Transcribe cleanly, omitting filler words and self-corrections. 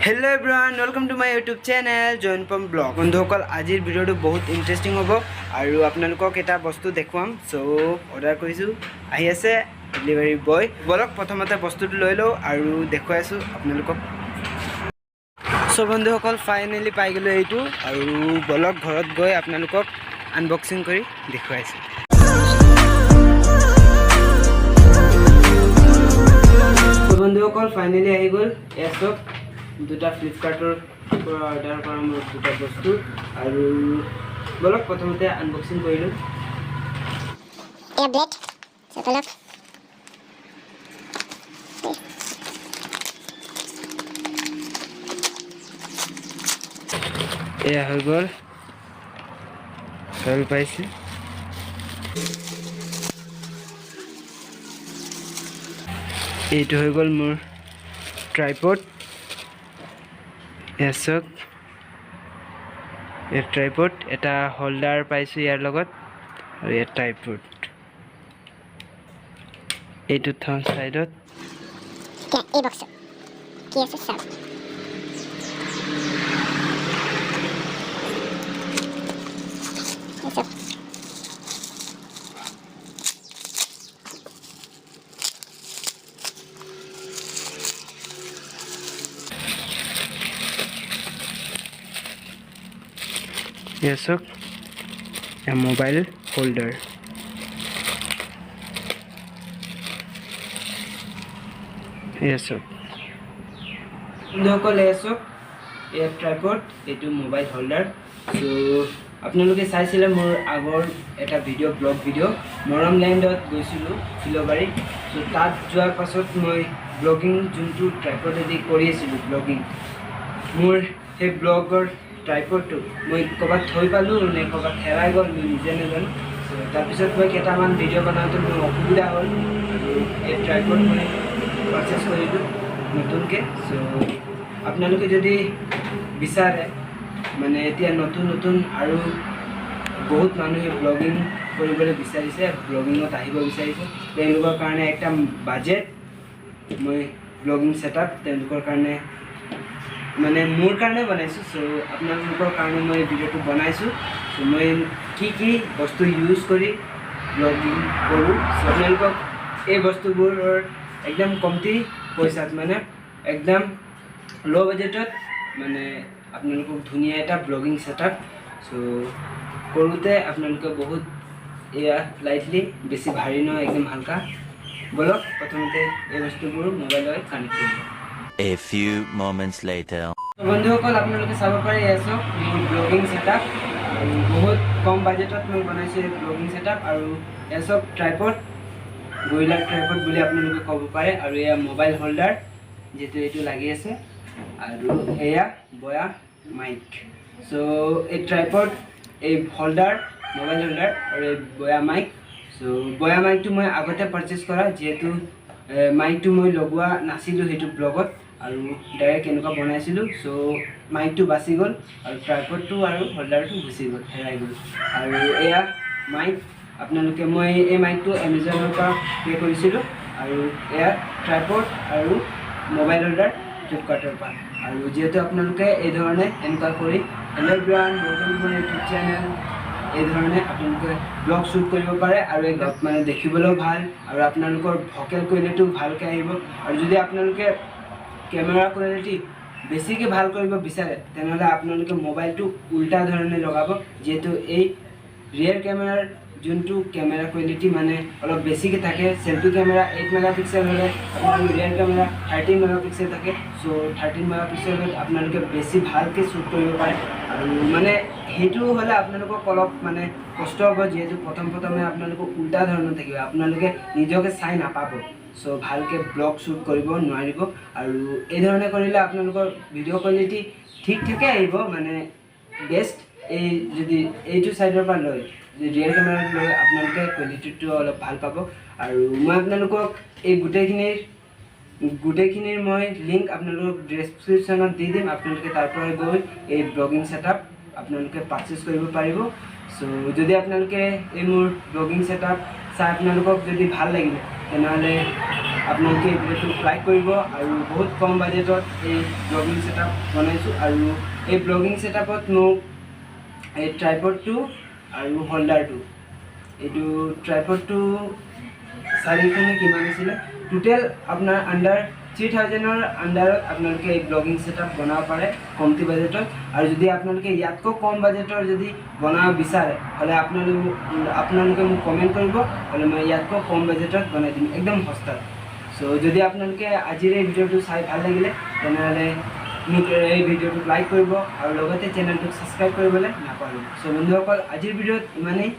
Hello everyone, welcome to my YouTube channel Joinpam blog. বন্ধুসকল, আজিৰ ভিডিঅ'টো বহুত ইণ্টাৰেষ্টিং হ'ব আৰু আপোনালোকক এটা বস্তু দেখুৱাম। চ' অৰ্ডাৰ কৰিছোঁ, আহি আছে ডেলিভাৰী বয়। ব'লক, প্ৰথমতে বস্তুটো লৈ লওঁ আৰু দেখুৱাই আছোঁ আপোনালোকক। চ' বন্ধুসকল, ফাইনেলি পাই গ'লোঁ এইটো আৰু ব'লক, ঘৰত গৈ আপোনালোকক আনবক্সিং কৰি দেখুৱাইছোঁ। ত' বন্ধুসকল, ফাইনেলি আহি গ'ল। এয়া চাওক, দুটা ফ্লিপকাৰ্টৰ পৰা অৰ্ডাৰ কৰা মোৰ দুটা বস্তু। আৰু ব'লক, প্ৰথমতে আনবক্সিং কৰিলোঁ। এয়া ব্লেড। চ' ব'লক। এয়া হৈ গ'ল, চাব পাইছে। এইটো হৈ গ'ল মোৰ ট্ৰাইপড। এয়া চাওক, এই ট্ৰাইপড, এটা হোল্ডাৰ পাইছোঁ ইয়াৰ লগত আৰু ইয়াৰ ট্ৰাইপড এইটো থওঁ ছাইডত। এতিয়া এই বক্সত কি আছে চাওক। এই চাওক। এয়া চাওক, এয়া মোবাইল হোল্ডাৰ। এয়া চাওক বন্ধুসকল, এয়া চাওক, এয়া ট্ৰাইপড, এইটো মোবাইল হোল্ডাৰ। চ' আপোনালোকে চাইছিলে মোৰ আগৰ এটা ভিডিঅ', ব্লগ ভিডিঅ', মৰম লেণ্ডত গৈছিলোঁ ফিল'বাৰী। চ' তাত যোৱাৰ পাছত মই ব্লগিং যোনটো ট্ৰাইপডেদি কৰি আছিলোঁ ব্লগিং, মোৰ সেই ব্লগৰ ট্ৰাইপডটো মই ক'ৰবাত থৈ পালোঁ নে ক'ৰবাত হেৰাই গ'ল, মই নিজে নাজানো। চ' তাৰপিছত মই কেইটামান ভিডিঅ' বনাওঁতে মোৰ অসুবিধা হ'ল আৰু এই ট্ৰাইপড মই পাৰচেছ কৰিলোঁ নতুনকৈ। চ' আপোনালোকে যদি বিচাৰে, মানে এতিয়া নতুন নতুন আৰু বহুত মানুহে ব্লগিং কৰিবলৈ বিচাৰিছে, ব্লগিঙত আহিব বিচাৰিছে, তেওঁলোকৰ কাৰণে একটা বাজেট মই ব্লগিং ছেটআপ তেওঁলোকৰ কাৰণে, মানে মোৰ কাৰণে বনাইছোঁ। চ' আপোনালোকৰ কাৰণে মই ভিডিঅ'টো বনাইছোঁ। চ' মই কি কি বস্তু ইউজ কৰি ব্লগিং কৰোঁ, চ' আপোনালোকক এই বস্তুবোৰৰ একদম কমটি পইচাত, মানে একদম ল' বাজেটত, মানে আপোনালোকক ধুনীয়া এটা ব্লগিং ছেটআপ। চ' কৰোঁতে আপোনালোকে বহুত এয়া লাইটলি, বেছি ভাৰী নহয়, একদম হালকা। ব'লক, প্ৰথমতে এই বস্তুবোৰ মোবাইলত কানেক্ট কৰিব। A few moments later. বন্ধুসকল, আপোনালোকে চাব পাৰে, এয়া চাওক মোৰ ব্লগিং ছেটআপ আৰু বহুত কম বাজেটত মই বনাইছোঁ এই ব্লগিং ছেটআপ। আৰু এয়া চাওক ট্ৰাইপড, গৰিলা ট্ৰাইপড বুলি আপোনালোকে ক'ব পাৰে। আৰু এয়া মোবাইল হোল্ডাৰ, যিহেতু এইটো লাগি আছে। আৰু এয়া বয়া মাইক। চ' এই ট্ৰাইপড, এই হোল্ডাৰ, মোবাইল হোল্ডাৰ আৰু এই বয়া মাইক। চ' বয়া মাইকটো মই আগতে পাৰচেছ কৰা, যিহেতু মাইকটো মই লগোৱা নাছিলোঁ সেইটো ব্লগত আৰু ডাইৰেক্ট এনেকুৱা বনাইছিলোঁ। চ' মাইকটো বাচি গ'ল আৰু ট্ৰাইপডটো আৰু হোল্ডাৰটো গুচি গ'ল, হেৰাই গ'ল। আৰু এয়া মাইক, আপোনালোকে মই এই মাইকটো এমেজনৰ পৰা পে' কৰিছিলোঁ। আৰু এয়া ট্ৰাইপড আৰু মোবাইল হোল্ডাৰ ফ্লিপকাৰ্টৰ পৰা। আৰু যিহেতু আপোনালোকে এই ধৰণে এনেকুৱা কৰি, "Hello everyone, welcome to my YouTube channel", এই ধৰণে আপোনালোকে ব্লগ শ্বুট কৰিব পাৰে আৰু একদম মানে দেখিবলৈও ভাল আৰু আপোনালোকৰ ভকেল কোৱালিটিও ভালকৈ আহিব। আৰু যদি আপোনালোকে কেমেৰা কোৱালিটি বেছিকৈ ভাল কৰিব বিচাৰে, তেনেহ'লে আপোনালোকে মোবাইলটো উল্টা ধৰণে লগাব, যিহেতু এই ৰিয়েৰ কেমেৰাৰ যোনটো কেমেৰা কোৱালিটি মানে অলপ বেছিকৈ থাকে। চেল্ফি কেমেৰা 8 মেগা পিক্সেল হ'লে আপোনালোকৰ ৰিয়েৰ কেমেৰা 13 মেগা পিক্সেল থাকে। চ' 13 মেগা পিক্সেলত আপোনালোকে বেছি ভালকৈ শ্বুট কৰিব পাৰে। আৰু মানে সেইটো হ'লে আপোনালোকক অলপ মানে কষ্ট হ'ব, যিহেতু প্ৰথম প্ৰথমে আপোনালোকক উল্টা ধৰণৰ থাকিব, আপোনালোকে নিজকে চাই নাপাব। চ' ভালকৈ ব্লগ শ্বুট কৰিব নোৱাৰিব। আৰু এই ধৰণে কৰিলে আপোনালোকৰ ভিডিঅ' কোৱালিটি ঠিক ঠাকে আহিব। মানে বেষ্ট এই যদি এইটো ছাইডৰ পৰা লয়, যদি ৰিয়েল কেমেৰাত লৈ, আপোনালোকে কোৱালিটিটো অলপ ভাল পাব। আৰু মই আপোনালোকক এই গোটেইখিনিৰ মই লিংক আপোনালোকক ডেছক্ৰিপশ্যনত দি দিম। আপোনালোকে তাৰ পৰা গৈ এই ব্লগিং ছেটআপ আপোনালোকে পাৰচেছ কৰিব পাৰিব। চ' যদি আপোনালোকে এই মোৰ ব্লগিং ছেটআপ চাই আপোনালোকক যদি ভাল লাগিলে, তেনেহ'লে আপোনালোকে এই ভিডিঅ'টো লাইক কৰিব। আৰু বহুত কম বাজেটত এই ব্লগিং ছেটআপ বনাইছোঁ। আৰু এই ব্লগিং ছেটআপত মোক এই ট্ৰাইপডটো আৰু হোল্ডাৰটো, এইটো ট্ৰাইপডটো 400 কিমান আছিলে, টোটেল আপোনাৰ আণ্ডাৰ 3000ৰ আণ্ডাৰত আপোনালোকে এই ব্লগিং ছেটআপ বনাব পাৰে কমটি বাজেটত। আৰু যদি আপোনালোকে ইয়াতকৈ কম বাজেটৰ যদি বনাব বিচাৰে, হ'লে আপোনালোকে মোক কমেণ্ট কৰিব, হ'লে মই ইয়াতকৈ কম বাজেটত বনাই দিম একদম সস্তাত। চ' যদি আপোনালোকে আজিৰ এই ভিডিঅ'টো চাই ভাল লাগিলে, তেনেহ'লে মোক এই ভিডিঅ'টোক লাইক কৰিব আৰু লগতে চেনেলটোক ছাবস্ক্ৰাইব কৰিবলৈ নাপাহৰিব। চ' বন্ধুসকল, আজিৰ ভিডিঅ'ত ইমানেই।